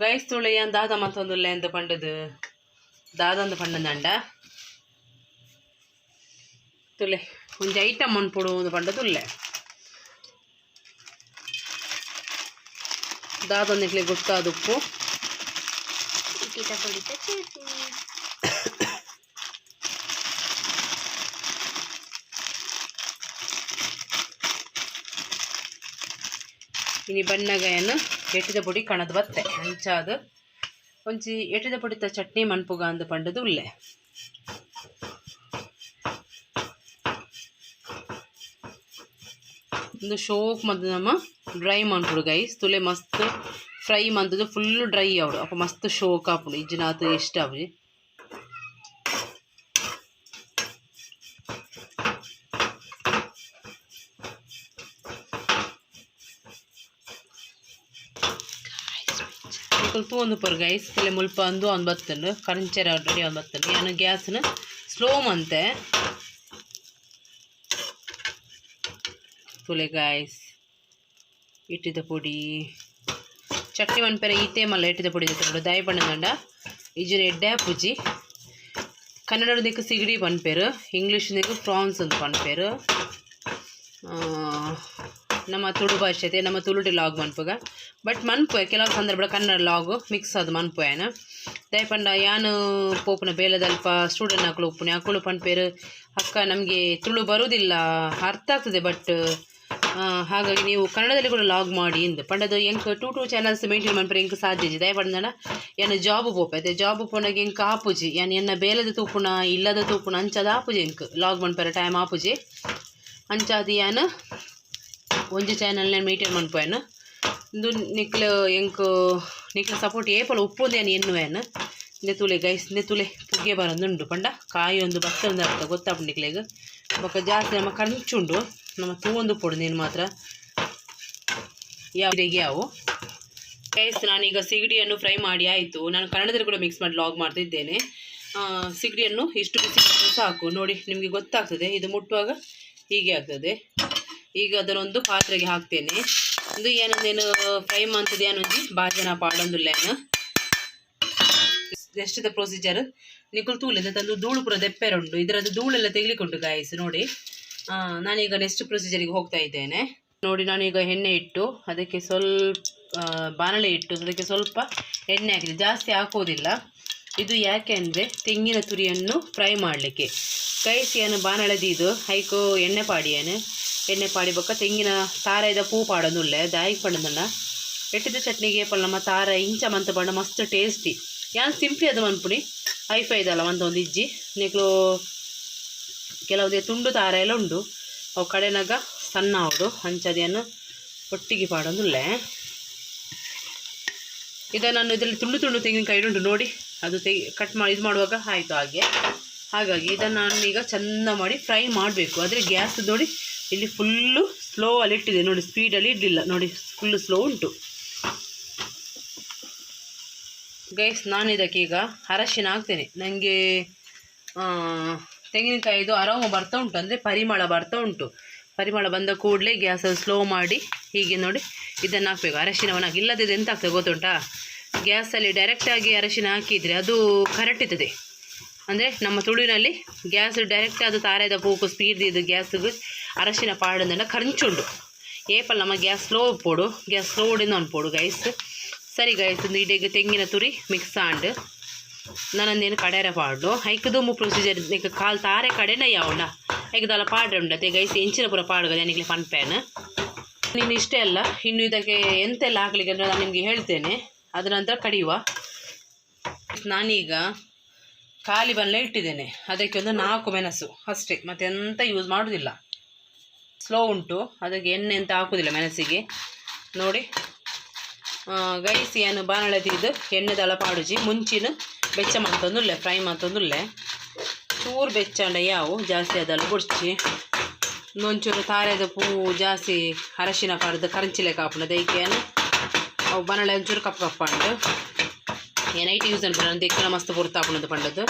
Guys, ತುಳೆ ಏನ್ ದಾದ ಮಂತೊಂದುಲ್ಲೆ ಅಂದ್ ಪಂಡದು, ದಾದಂದು ಪಂಡಂದಂಡ ತುಲೆ, ಒಂಜಿ ಐಟಮ್ ಮನ್ಪೊಡು ಅಂದ್ ಪಂಡದುಲ್ಲೆ. ದಾದಂದಿಕ್ಲೆ ಗೊತ್ತಾದುಪ್ಪು. ಇಟ್ಟಿದ ಪೊಡಿತ ಚಟ್ನಿ. ಇನಿ ಬನ್ನಗಯನ್ ಎಟ್ಟಿದ ಪೊಡಿ ಕಣದ್ ಬತ್ತೆ. ಅಂಚಾದ್ ಒಂಜಿ ಎಟ್ಟಿದ ಪೊಡಿತ ಚಟ್ನಿ ಮನ್ಪುಗ ಅಂದ್ ಪಂಡದು ಉಲ್ಲೆ. ಉಂದು ಶೋಕ್ ಮಂತ್ ನಮ ಡ್ರೈ ಮನ್ಪೊಡು ಗೈಸ್. ತುಲೆ, ಮಸ್ತ್ ಫ್ರೈ ಮಂತುದು ಫುಲ್ ಡ್ರೈ ಆವೊಡು. ಅಪ ಮಸ್ತ್ ಶೋಕ್ ಆಪುಂಡು. ಇಜ್ಜಿನಾತ್ ಇಷ್ಟ ಆಪುಜಿ. ನಿಕುಲು ತೂವೊಂದುಪ್ಪೊರು ಗೈಸ್, ತುಲೆ ಮುಲ್ಪ ಅಂದು ಆವೊಂದು ಬತ್ತುಂಡು, ಕರಂಚೆರ ರೆಡಿ ಆವೊಂದು ಬತ್ತುಂಡು. ಯಾನ್ ಗ್ಯಾಸ್ನ್ ಸ್ಲೋ ಮಂತೆ. ತೂಲೆ ಗೈಸ್, ಇಟ್ಟಿದ ಪೊಡಿ ಚಟ್ನಿ ಮನ್ಪೆರೆ ಈತೆ ಮಲ್ಲ ಎಟ್ಟಿದ ಪೊಡಿ ದೆತ್ತೊನೊಡು. ದಾಯೆ ಪಂಡಂಡ ಇಜ್ಜಿಡ ಎಡ್ಡೆ ಆಪುಜಿ. ಕನ್ನಡದಕ್ಕೆ ಸಿಗಡಿ ಪನ್ಪೆರ್, ಇಂಗ್ಲೀಷ್ದಕ್ಕೆ ಪ್ರಾನ್ಸ್ ಅಂತ ಪನ್ಪೆರ್. ನಮ್ಮ ತುಳು ಭಾಷೆ, ನಮ್ಮ ತುಳುಟೆ ಲಾಗ್ ಮನ್ಪುಗ. ಬಟ್ ಮನ್ಪುವೆ, ಕೆಲವು ಸಂದರ್ಭ ಕನ್ನಡ ಲಾಗ್ ಮಿಕ್ಸ್ ಆದ್ ಮನ್ಪುವೆ ಯಾನ್. ದಾಯೆ ಪಂಡ ಯಾನ್ ಪೋಪುನ ಬೇಲೆದಲ್ಪ ಸ್ಟೂಡೆಂಟ್ ಅಕುಲು ಉಪ್ಪುನೆ. ಅಕುಲು ಪನ್ಪೆರ್, ಅಕ್ಕ, ನಮಗೆ ತುಳು ಬರುವುದಿಲ್ಲ, ಅರ್ಥ ಆಗ್ತದೆ, ಬಟ್ ಹಾಗಾಗಿ ನೀವು ಕನ್ನಡದಲ್ಲಿ ಕೂಡ ಲಾಗ್ ಮಾಡಿ ಇಂದ್ ಪಂಡದು. ಎಂಕ್ ಟೂ ಟೂ ಚಾನಲ್ಸ್ ಮೇಂಟೈನ್ ಮನ್ಪೆರೆ ಎಂಕ್ ಸಾಧ್ಯ ಇಜ್ಜಿ. ದಾಯೆ ಪಂಡಂಡ ಯಾನ್ ಜಾಬ್ ಪೋಪೆ ಅತೆ. ಜಾಬ್ ಪೋನಾಗ ಎಂಕ್ ಆಪುಜಿ. ಯಾನ್ ಎನ್ನ ಬೇಲೆದ ತೂಪುನ, ಇಲ್ಲದ ತೂಪುನ, ಅಂಚಾದ್ ಆಪುಜಿ. ಎಂಕ್ ಲಾಗ್ ಮನ್ಪೆರೆ ಟೈಮ್ ಆಪುಜಿ. ಅಂಚಾದ್ ಯಾನ್ ಒಂಜಿ ಚಾನಲ್ ಮೇಂಟೈನ್ ಮನ್ಪುವೆನ್. ಉಂದು ನಿಕ್ಲ್ ಎಂಕ್ ನಿಕ್ಲ್ ಸಪೋರ್ಟ್ ಏಪಲ ಉಪ್ಪುಂದು ಯಾನ್ ಎನ್ನುವೆನ್. ಇಂದೆ ತೂಲೆ ಗೈಸ್, ಇಂದೆ ತೂಲೆ, ಪುಗ್ಗೆ ಬರೊಂದುಂಡು ಪಂಡ ಕಾಯಿ ಒಂದು ಬತ್ತಂದು ಅರ್ಥ. ಗೊತ್ತಾಪುಂಡು ನಿಕ್ಲೆಗ್. ಬೊಕ ಜಾಸ್ತಿ ನಮ್ಮ ಕಂಚುಂಡು, ನಮ ತೂವೊಂದುಪ್ಪೊಡು ನೀನು ಮಾತ್ರ ಯಾವ ಯಾವು. ಗೈಸ್, ನಾನೀಗ ಸಿಗಡಿಯನ್ನು ಫ್ರೈ ಮಾಡಿ ಆಯಿತು. ನಾನು ಕನ್ನಡದಲ್ಲಿ ಕೂಡ ಮಿಕ್ಸ್ ಮಾಡಿ ಲಾಗ್ ಮಾಡ್ತಿದ್ದೇನೆ. ಸಿಗಡಿಯನ್ನು ಇಷ್ಟು ಬಿಸಿ ಸಾಕು. ನೋಡಿ, ನಿಮಗೆ ಗೊತ್ತಾಗ್ತದೆ, ಇದು ಮುಟ್ಟುವಾಗ ಹೀಗೆ ಆಗ್ತದೆ. ಈಗ ಅದನ್ನೊಂದು ಪಾತ್ರೆಗೆ ಹಾಕ್ತೇನೆ. ಇದು ಏನಂದೇನು ಫ್ರೈ ಮಂತದ್ದು ಏನೊಂಜಿ ಬಾಜನ ಪಾಡೊಂದುಲ್ಲೇನು. ನೆಕ್ಸ್ಟ್ the procedure ನಿಕುಲು ತೂಲೆ, ತಂದು ಧೂಳು ಪೂರ ದೆಪ್ಪೆರೆ ಉಂಡು. ಇದರದ್ದು ಧೂಳೆಲ್ಲ ತೆಗಿಲಿಕ್ಕುಂಟು ಗಾಯ್ಸ್. ನೋಡಿ, ನಾನೀಗ ನೆಕ್ಸ್ಟ್ ಪ್ರೊಸೀಜರಿಗೆ ಹೋಗ್ತಾ ಇದ್ದೇನೆ. ನೋಡಿ, ನಾನೀಗ ಎಣ್ಣೆ ಇಟ್ಟು ಅದಕ್ಕೆ ಸ್ವಲ್ಪ, ಬಾಣಲೆ ಇಟ್ಟು ಅದಕ್ಕೆ ಸ್ವಲ್ಪ ಎಣ್ಣೆ ಹಾಕಿದೆ. ಜಾಸ್ತಿ ಹಾಕೋದಿಲ್ಲ. ಇದು ಯಾಕೆ ಅಂದರೆ ತೆಂಗಿನ ತುರಿಯನ್ನು ಫ್ರೈ ಮಾಡಲಿಕ್ಕೆ ಕೈಸಿಯನ್ನು. ಬಾಣಲೆದೀದು ಐಕು ಎಣ್ಣೆ ಪಾಡಿಯೇನು. ಎಣ್ಣೆ ಪಾಡಿ ಬೊಕ್ಕ ತೆಂಗಿನ ತಾರಾಯ್ದ ಪೂ ಪಾಡೊಂದುಲ್ಲೆ. ದಾಯಿಗ್ ಪಂಡಂದಣ್ಣ, ಎಟ್ಟಿದ ಚಟ್ನಿಗೆ ಪಲ್ ನಮ್ಮ ತಾರ ಇಂಚ ಮಂತ ಪಂಡ ಮಸ್ತ್ ಟೇಸ್ಟಿ. ಯಾನ್ ಸಿಂಪ್ಲಿ ಅದು ಮನ್ಪುನಿ, ಐಫೈದಲ್ಲ ಮಂತ ಒಂದು ಇಜ್ಜಿ. ನಿಕ್ಲು ಕೆಲವುದೇ ತುಂಡು ತಾರ ಎಲ್ಲ ಉಂಡು, ಅವು ಕಡೆನಾಗ ಸಣ್ಣ ಆವಡು. ಅಂಚದಿಯನ್ನು ಒಟ್ಟಿಗೆ ಪಾಡೊಂದುಲ್ಲೆ. ಈಗ ನಾನು ಇದರಲ್ಲಿ ತುಂಡು ತುಂಡು ತೆಂಗಿನಕಾಯಿ ಉಂಟು ನೋಡಿ, ಅದು ತೆಗಿ ಕಟ್ ಮಾಡಿ ಇದು ಮಾಡುವಾಗ ಆಯಿತು ಹಾಗೆ. ಹಾಗಾಗಿ ಇದನ್ನು ನಾನು ಈಗ ಚೆಂದ ಮಾಡಿ ಫ್ರೈ ಮಾಡಬೇಕು. ಆದರೆ ಗ್ಯಾಸ್ ನೋಡಿ, ಇಲ್ಲಿ ಫುಲ್ಲು ಸ್ಲೋ ಅಲ್ಲಿ ಇಟ್ಟಿದೆ ನೋಡಿ. ಸ್ಪೀಡಲ್ಲಿ ಇಡಲಿಲ್ಲ ನೋಡಿ, ಫುಲ್ಲು ಸ್ಲೋ ಉಂಟು. ಗೈಸ್, ನಾನು ಇದಕ್ಕೆ ಈಗ ಅರಶಿನ ಹಾಕ್ತೇನೆ. ನನಗೆ ತೆಂಗಿನಕಾಯಿದು ಅರೋಮ ಬರ್ತಾ ಉಂಟು, ಅಂದರೆ ಪರಿಮಳ ಬರ್ತಾ ಉಂಟು. ಪರಿಮಳ ಬಂದ ಕೂಡಲೇ ಗ್ಯಾಸನ್ನು ಸ್ಲೋ ಮಾಡಿ ಹೀಗೆ ನೋಡಿ, ಇದನ್ನು ಹಾಕಬೇಕು, ಅರಶಿನವನ್ನು ಹಾಕಿ. ಇಲ್ಲದಿದ್ದರೆ ಎಂತ ಆಗ್ತದೆ ಗೊತ್ತುಂಟಾ? ಗ್ಯಾಸಲ್ಲಿ ಡೈರೆಕ್ಟಾಗಿ ಅರಶಿನ ಹಾಕಿದರೆ ಅದು ಕರಟಿತದೆ. ಅಂದರೆ ನಮ್ಮ ತುಳುವಿನಲ್ಲಿ ಗ್ಯಾಸ್ ಡೈರೆಕ್ಟ್ ಅದು ತಾರೆದ ಪೂಕು ಸ್ಪೀಡ್ ಇದು ಗ್ಯಾಸ್ಗೆ ಅರಶಿನ ಪಾಡಂದಂಡ ಕರಂಚುಂಡು. ಏಪಲ್ ನಮ್ಮ ಗ್ಯಾಸ್ ಸ್ಲೋ ಪೋಡು, ಗ್ಯಾಸ್ ಸ್ಲೋ ಅನ್ಪೋಡು ಗೈಸ್. ಸರಿ ಗೈಸ್, ಒಂದು ಇಡೀ ತೆಂಗಿನ ತುರಿ ಮಿಕ್ಸ್ ಆಂಡ್ ನಾನಂದೇನು ಕಡೆರ ಪಾಡು. ಐಕ್ ಪ್ರೊಸೀಜರ್ ನಿಕ್ ಕಾಲ್ ತಾರೆ ಕಡೆನ ಯಾವುಂಡ ಐಕ್ ದಾಲ ಪಾಡ್ರೆ ಉಂಡತೆ ಗೈಸ್. ಎಂಚಿನ ಪೂರ ಪಾಡುಗ ನಿಕ್ಲೆ ಪನ್ಪೇನ್. ನೀನು ಇಷ್ಟೇ ಅಲ್ಲ, ಇನ್ನು ಇದಕ್ಕೆ ಎಂತೆಲ್ಲ ಹಾಕ್ಲಿಕ್ಕೆ ಅಂದರೆ ನಾನು ನಿಮಗೆ ಹೇಳ್ತೇನೆ. ಅದರ ನಂತರ ಕಡಿಯುವ. ನಾನೀಗ ಖಾಲಿ ಬಲ್ಲೆ ಇಟ್ಟಿದ್ದೇನೆ. ಅದಕ್ಕೆ ಒಂದು ನಾಲ್ಕು ಮೆಣಸು ಅಷ್ಟೇ, ಮತ್ತೆ ಎಂತ ಯೂಸ್ ಮಾಡೋದಿಲ್ಲ. ಸ್ಲೋ ಉಂಟು, ಅದಕ್ಕೆ ಎಣ್ಣೆ ಎಂತ ಹಾಕುವುದಿಲ್ಲ ಮೆಣಸಿಗೆ. ನೋಡಿ ಗೈಸ್, ಏನು ಬಾಣಲೆ ತೆಗೆದು ಎಣ್ಣೆದಳ ಪಾಡುಜಿ. ಮುಂಚಿನ ಬೆಚ್ಚ ಮಂತೊಂದುಲ್ಲೆ, ಫ್ರೈ ಮಂತೊಂದುಲ್ಲೆ. ಚೂರು ಬೆಚ್ಚಾಂಡ ಯಾವು, ಜಾಸ್ತಿ ಅದಲ್ಲ ಬೊಡ್ಚಿ. ಒಂಚೂರು ತಾರೆದ ಪೂ ಜಾಸ್ತಿ ಅರಶಿನ ಪಾಡ್ದು ಕರಂಚಿಲೆ ಕಾಪುಂಡು. ದೈಕೇನು ಅವು ಬಾಣಲೆ ಒಂಚೂರು ಕಪ್ಪು ಕಪ್ಪಾಂಡು. ನೈಟ್ ಯೂಸ್ ಅನ್ಪುಂಡು ದೆಕ್ಕನ ಮಸ್ತ್ ಪೊರ್ತಾಪುಂಡು ಪಂಡದ್ದು.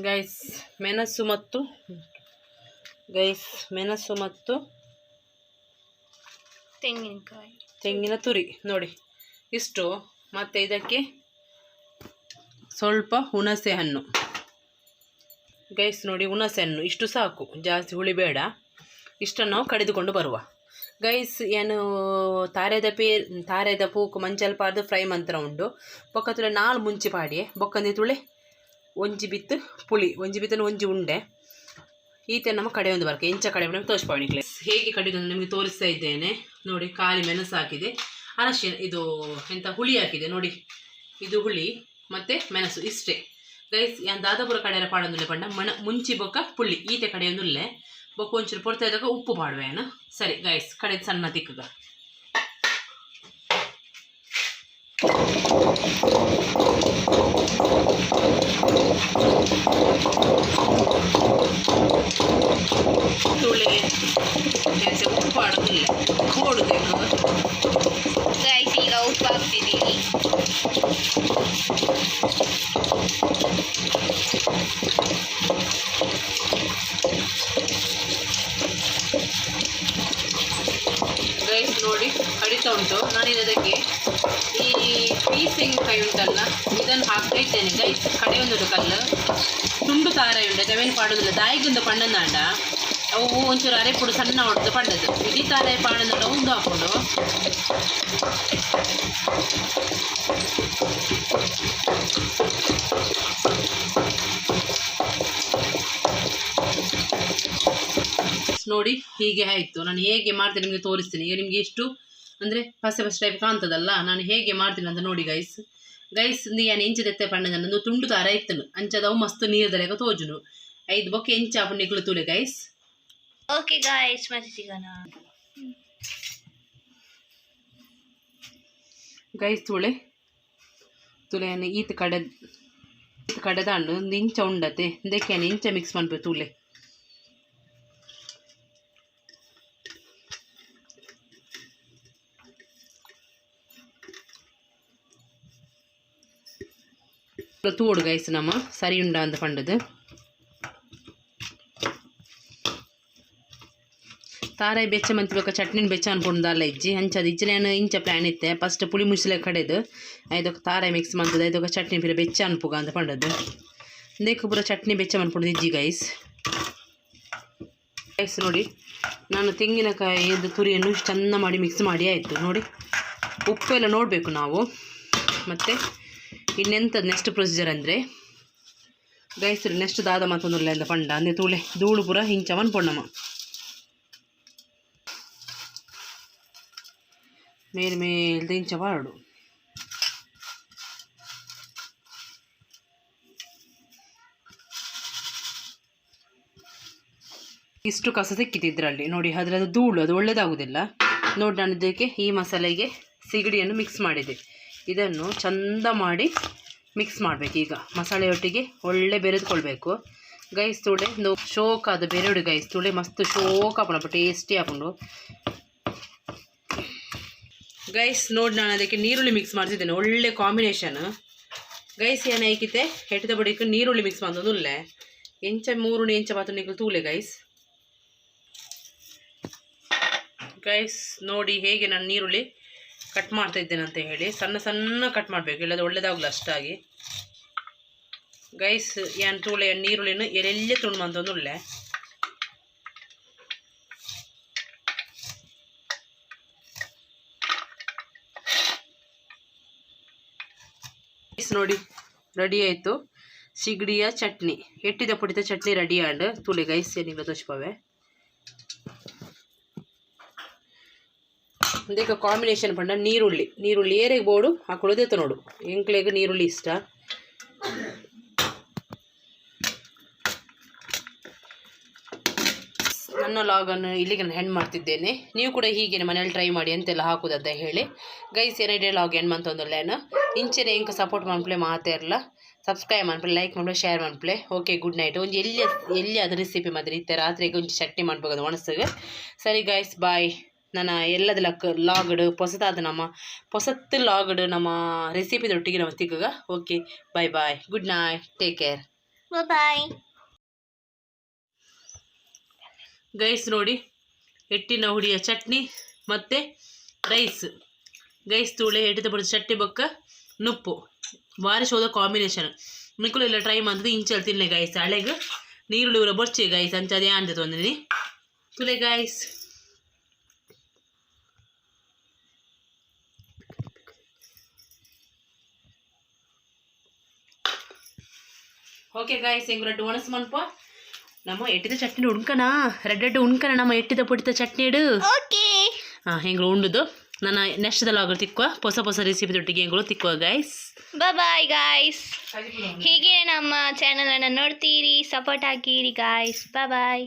ಗೈಸ್, ಮೆಣಸು ಮತ್ತು ಗೈಸ್, ಮೆಣಸು ಮತ್ತು ತೆಂಗಿನಕಾಯಿ. ತೆಂಗಿನ ತುರಿ ನೋಡಿ ಇಷ್ಟು. ಮತ್ತು ಇದಕ್ಕೆ ಸ್ವಲ್ಪ ಹುಣಸೆ ಹಣ್ಣು ಗೈಸ್. ನೋಡಿ, ಹುಣಸೆ ಹಣ್ಣು ಇಷ್ಟು ಸಾಕು, ಜಾಸ್ತಿ ಹುಳಿ ಬೇಡ. ಇಷ್ಟನ್ನು ನಾವು ಕಡಿದುಕೊಂಡು ಬರುವ ಗೈಸ್. ಏನು ತಾರೆದ ಪೇರ್, ತಾರೆದ ಪೂಕು ಮಂಚಲ್ ಪಾರ್ದು ಫ್ರೈ ಮಂತ್ರ ಉಂಡು. ಬೊಕ್ಕ ತುಳೆ ನಾಲ್ ಮುಂಚಿ ಪಾಡಿಯೆ. ಬೊಕ್ಕಂದಿ ತುಳೆ ಒಂಜಿ ಬಿತ್ತು ಪುಳಿ, ಒಂಜಿ ಬಿತ್ತನ ಒಂಜಿ ಉಂಡೆ. ಈತೆ ನಮ್ಮ ಕಡೆ ಒಂದು ಬರ್ಕೆ ಇಂಚ ಕಡೆ ತೋರಿಸ್ಪಾಣಿಕ್ಲೆ ಹೇಗೆ ಕಡಿದು ನಿಮಗೆ ತೋರಿಸ್ತಾ ಇದ್ದೇನೆ ನೋಡಿ. ಖಾಲಿ ಮೆಣಸು ಹಾಕಿದೆ, ಅರಶಿನ, ಇದು ಎಂತ ಹುಳಿ ಹಾಕಿದೆ ನೋಡಿ. ಇದು ಹುಳಿ ಮತ್ತು ಮೆಣಸು ಇಷ್ಟೇ ಗೈಸ್. ಯಾನ್ ದಾದಾಪುರ ಕಡೆಯರ ಪಾಡೊಂದುಲ್ಲೆ ಪಂಡ ಮಣ ಮುಂಚಿ ಬೊಕ್ಕ ಪುಳ್ಳಿ ಈತೆ ಕಡೆಯೊಂದುಲ್ಲೆ. ಬೊಕ್ಕ ಒಂಚೂರು ಪೊರ್ತಾ ಇದ್ದಾಗ ಉಪ್ಪು ಪಾಡುವೇನು. ಸರಿ ಗೈಸ್, ಕಡೆ ಸಣ್ಣ ತಿಕ್ಕಗ. ತುಳಿ ಉಪ್ಪು ಪಾಡೋದಿಲ್ಲ ಕೊಡಬೇಕು. ಗೈಸ್, ಈಗ ಉಪ್ಪು ಹಾಕ್ತಿದ್ದೀನಿ. ಗೈಸ್ ನೋಡಿ, ಕಡಿತಾ ಉಂಟು. ನಾನೀಗ ಅದಕ್ಕೆ ಈ ಪೀಸೆಂಕಾಯಿ ಉಂಟಲ್ಲ, ಇದನ್ನು ಹಾಕ್ತಾ ಇದ್ದೇನೆ ಗೈಸ್. ಕಡೆ ಒಂದು ಕಲ್ಲು ತುಂಡು ತಾರ ಉಂಟು, ಜಮೀನು ಪಾಡೋದಿಲ್ಲ. ದಾಯಿಗೊಂದು ಪಣ್ಣಂದಾಂಡ ಅವು ಒಂಚೂರು ಅರೆಪುಡು ಸಣ್ಣ ಹೊಡೆದು ಪಂಡದು. ಇಡೀ ತಾರೆ ಪಾಡಂದ್ರೆ ಒಂದು ಹಾಕೊಂಡು. ನೋಡಿ, ಹೀಗೆ ಆಯಿತು. ನಾನು ಹೇಗೆ ಮಾಡ್ತೇನೆ ನಿಮಗೆ ತೋರಿಸ್ತೀನಿ. ಈಗ ನಿಮಗೆ ಎಷ್ಟು ಅಂದರೆ ಪಸೆ ಪಸೆ ಟೈಪ್ ಕಾಣ್ತದಲ್ಲ, ನಾನು ಹೇಗೆ ಮಾಡ್ತೀನಿ ಅಂತ ನೋಡಿ ಗೈಸ್. ಗೈಸ್, ನಾನು ಎಂಚದತ್ತೆ ಪಣ್ಣದ ತುಂಡು ತಾರ ಇತ್ತನು ಅಂಚದವು ಮಸ್ತ್ ನೀರು ದಲೆಗ ತೋಜುನು. ಐದು ಬೊಕ್ಕೆ ಎಂಚ ಆಪುಂಡು ತೂಲೆ ಗೈಸ್. ಓಕೆ ಗಾಯ್ಸ್, ಮತ್ತೆ ಸಿಗೋಣ. ಗೈಸ್, ತುಳೆ ತುಲೆ ಈತ ಕಡೆ ಈತ ಕಡೆದಾಂಡು ಒಂದು ಇಂಚ ಉಂಡತೆ. ಇದಕ್ಕೆ ಇಂಚ ಮಿಕ್ಸ್ ಮಾಡ್ಬೇಕು ತುಲೆ. ತೂಡು ಗೈಸ್, ನಮ್ಮ ಸರಿ ಉಂಡ ಅಂತ ಪಂಡದು. ತಾರಾಯಿ ಬೆಚ್ಚ ಮಂತಿ ಬೊಕ್ಕ ಚಟ್ನಿನ ಬೆಚ್ಚ ಅನ್ಕೊಂಡಲ್ಲ ಇಜ್ಜಿ ಅಂಚದ ಇಜ್ಜಿ. ನಾನು ಇಂಚ ಪ್ಲ್ಯಾನ್ ಇತ್ತೆ. ಫಸ್ಟ್ ಪುಳಿ ಮುಚ್ಚಿಲೆ ಕಡೆದು ಐದೊಕ್ಕ ತಾರಾಯಿ ಮಿಕ್ಸ್ ಮಂತದ ಐದೊಕ್ಕ ಚಟ್ನಿ ಪಿರ ಬೆಚ್ಚ ಅನ್ಪುಗ ಅಂತ ಪಂಡದು. ಇಂದಕ್ಕೆ ಪೂರ ಚಟ್ನಿ ಬೆಚ್ಚ ಮನ್ಪುಂಡು ಇಜ್ಜಿ ಗೈಸ್. ಗೈಸ್ ನೋಡಿ, ನಾನು ತೆಂಗಿನಕಾಯಿದು ತುರಿಯನ್ನು ಚಂದ ಮಾಡಿ ಮಿಕ್ಸ್ ಮಾಡಿ ಆಯಿತು ನೋಡಿ. ಉಪ್ಪು ಎಲ್ಲ ನೋಡಬೇಕು ನಾವು. ಮತ್ತು ಇನ್ನೆಂಥದ್ದು ನೆಕ್ಸ್ಟ್ ಪ್ರೊಸೀಜರ್ ಅಂದರೆ ಗೈಸ್, ನೆಕ್ಸ್ಟ್ ದಾದ ಮತ್ತೊಂದು ಅಂತ ಪಂಡ ಅಂದರೆ ತೂಳೆ ಧೂಳು ಪೂರ ಹಿಂಚ ಪೊಣ್ಣಮ್ಮ ಮೇಲ್ ಮೇಲ್ದ ಇಂಚ ಪಾಡು. ಇಷ್ಟು ಕಸ ಸಿಕ್ಕಿತು ಇದರಲ್ಲಿ ನೋಡಿ. ಅದರದ್ದು ಧೂಳು, ಅದು ಒಳ್ಳೆಯದಾಗುವುದಿಲ್ಲ ನೋಡಿ. ನಾನು ಇದಕ್ಕೆ ಈ ಮಸಾಲೆಗೆ ಸಿಗಡಿಯನ್ನು ಮಿಕ್ಸ್ ಮಾಡಿದೆ. ಇದನ್ನು ಚಂದ ಮಾಡಿ ಮಿಕ್ಸ್ ಮಾಡಬೇಕು. ಈಗ ಮಸಾಲೆಯೊಟ್ಟಿಗೆ ಒಳ್ಳೆ ಬೆರೆದುಕೊಳ್ಬೇಕು ಗೈಸ್. ತುಳೆ ಒಂದು ಶೋಕ್ ಅದು ಬೆರೆಡು ಗೈಸ್. ತುಳೆ ಮಸ್ತ್ ಶೋಕ್ ಹಾಕೊಂಡು ಟೇಸ್ಟಿ ಹಾಕೊಂಡು ಗೈಸ್. ನೋಡಿ, ನಾನು ಅದಕ್ಕೆ ನೀರುಳ್ಳಿ ಮಿಕ್ಸ್ ಮಾಡ್ತಿದ್ದೇನೆ. ಒಳ್ಳೆ ಕಾಂಬಿನೇಷನ್ ಗೈಸ್. ಏನಾಯ್ಕಿತೆ ಹೆಟ್ಟಿದ ಬಡಿക്ക് ನೀರುಳ್ಳಿ ಮಿಕ್ಸ್ ಮಾಡೋದುಲ್ಲೆ. ಎಂಚ ಮೂರುಣಿ ಎಂಚ ಮಾತ್ರ ನಿಕಲ್ ತೂಲೆ ಗೈಸ್. ಗೈಸ್ ನೋಡಿ, ಹೇಗೆ ನಾನು ನೀರುಳ್ಳಿ ಕಟ್ ಮಾಡ್ತಾ ಇದ್ದೇನೆ ಅಂತ ಹೇಳಿ. ಸಣ್ಣ ಸಣ್ಣ ಕಟ್ ಮಾಡಬೇಕು, ಇಲ್ಲದ ಒಳ್ಳೆದಾಗಲ್ಲ ಅಷ್ಟಾಗಿ ಗೈಸ್. ಯಾನ್ ತೂಳೆ ನೀರುಳ್ಳಿನ ಎಲ್ಲೆಲ್ಲೇ ತುಂಡು ಮಂತೊಂದುಲ್ಲೆ ಗೈಸ್. ನೋಡಿ, ರೆಡಿ ಆಯಿತು ಸಿಗಡಿಯ ಚಟ್ನಿ. ಎಟ್ಟಿದ ಪುಡಿತ ಚಟ್ನಿ ರೆಡಿ ಆಂಡ್. ತೂಲೆ ಗೈಸ್, ಏನಿಲ್ಲ ತೋಚ್ಪವೆ. ಇದಕ್ಕೆ ಕಾಂಬಿನೇಷನ್ ಪಂಡ ನೀರುಳ್ಳಿ. ನೀರುಳ್ಳಿ ಏರೆಗ್ ಬೋಡು ಹಾಕೊಳ್ಳೋದೇ ನೋಡು. ಎಂಕ್ಲೆಗ್ ನೀರುಳ್ಳಿ ಇಷ್ಟ. ನನ್ನ ಲಾಗನ್ನು ಇಲ್ಲಿಗೆ ನಾನು ಹೆಂಡ್ ಮಾಡ್ತಿದ್ದೇನೆ. ನೀವು ಕೂಡ ಹೀಗೆ ಮನೇಲಿ ಟ್ರೈ ಮಾಡಿ ಅಂತೆಲ್ಲ ಹಾಕುದಂತ ಹೇಳಿ ಗೈಸ್. ಏನಿದೆ ಲಾಗ್ ಎಂಡ್ ಮಂತೊಂದುಲ್ಲೇನು. ಇಂಚೆನೆ ಎಂಕ್ ಸಪೋರ್ಟ್ ಮನ್ಪುಲೆ ಮಾತೆರ್ಲ. ಸಬ್ಸ್ಕ್ರೈಬ್ ಮನ್ಪುಲೆ, ಲೈಕ್ ಮನ್ಪುಲೆ, ಶೇರ್ ಮನ್ಪುಲೆ. Okay, good night. ಒಂಜಿ ಎಲ್ಲಿ ಎಲ್ಲಿ ಅದು ರೆಸಿಪಿ ಮಾತ್ರ ಇತ್ತೆ ರಾತ್ರಿಗೆ ಒಂಜಿ ಚಟ್ನಿ ಮನ್ಪುಗದು ಒಣಸಿಗೆ. ಸರಿ ಗೈಸ್, ಬಾಯ್. ನನ್ನ ಎಲ್ಲದ ಲಕ್ ಲಾಗಡು ಪೊಸತಾದ ನಮ್ಮ ಪೊಸತ್ತು ಲಾಗಡು ನಮ್ಮ ರೆಸಿಪಿದೊಟ್ಟಿಗೆ ನಮ್ಮ ತಿಕ್ಕಗ. Okay, bye bye, good night, take care. Bye. Guys ನೋಡಿ, ಎಟ್ಟಿನ ಹುಡಿಯ ಚಟ್ನಿ ಮತ್ತು ರೈಸ್ ಗೈಸ್ ತೂಳೆ ಎಟ್ಟಿದ ಪೊಡಿ ಚಟ್ನಿ ಬೊಕ್ಕ ನುಪ್ಪು ಬಾರಿ ಶೋದ ಕಾಂಬಿನೇಷನ್. ನಿಕುಲು ಎಲ್ಲ ಟ್ರೈ ಮಾಡ್ತದೆ ಇಂಚಲ್ ತಿನ್ಲೆ ಗೈಸ್. ಅಳೆಗ್ ನೀರುಳ್ಳಿ ಊರ ಬೊರ್ಚಿ ಗೈಸ್, ಅಂಚ ಅದೇ ಅಂದ ತೊಂದಿನಿ ತುಲೆ ಗೈಸ್. ಓಕೆ ಗಾಯ್ಸ್, ಹೆಂಗ್ ರಡ್ಡು ಒಣಸ್ ಮನ್ಪ ನಮ್ಮ ಎಟ್ಟಿದ ಚಟ್ನಿ ಉಣ್ಕಣ, ರೆಡ್ ರೆಡ್ ಉಣ್ಕಣ ನಮ್ಮ ಎಟ್ಟಿದ ಪೊಡಿತ ಚಟ್ನಿ ಇಡು. ಓಕೆ. ಹಾಂ, ಹೆಂಗ್ಳು ಉಂಡುದು ನನ್ನ ನೆಕ್ಸ್ಟ್ ಲಾಗರು ತಿಕ್ಕುವ ಹೊಸ ಹೊಸ ರೆಸಿಪಿ ದೊಟ್ಟಿಗೆ ಹೆಂಗಳು ತಿಕ್ಕುವ ಗೈಸ್. Bye guys. ಹೀಗೆ ನಮ್ಮ ಚಾನಲನ್ನು ನೋಡ್ತೀರಿ, ಸಪೋರ್ಟ್ ಹಾಕಿರಿ ಗಾಯ್ಸ್. ಬಾಯ್.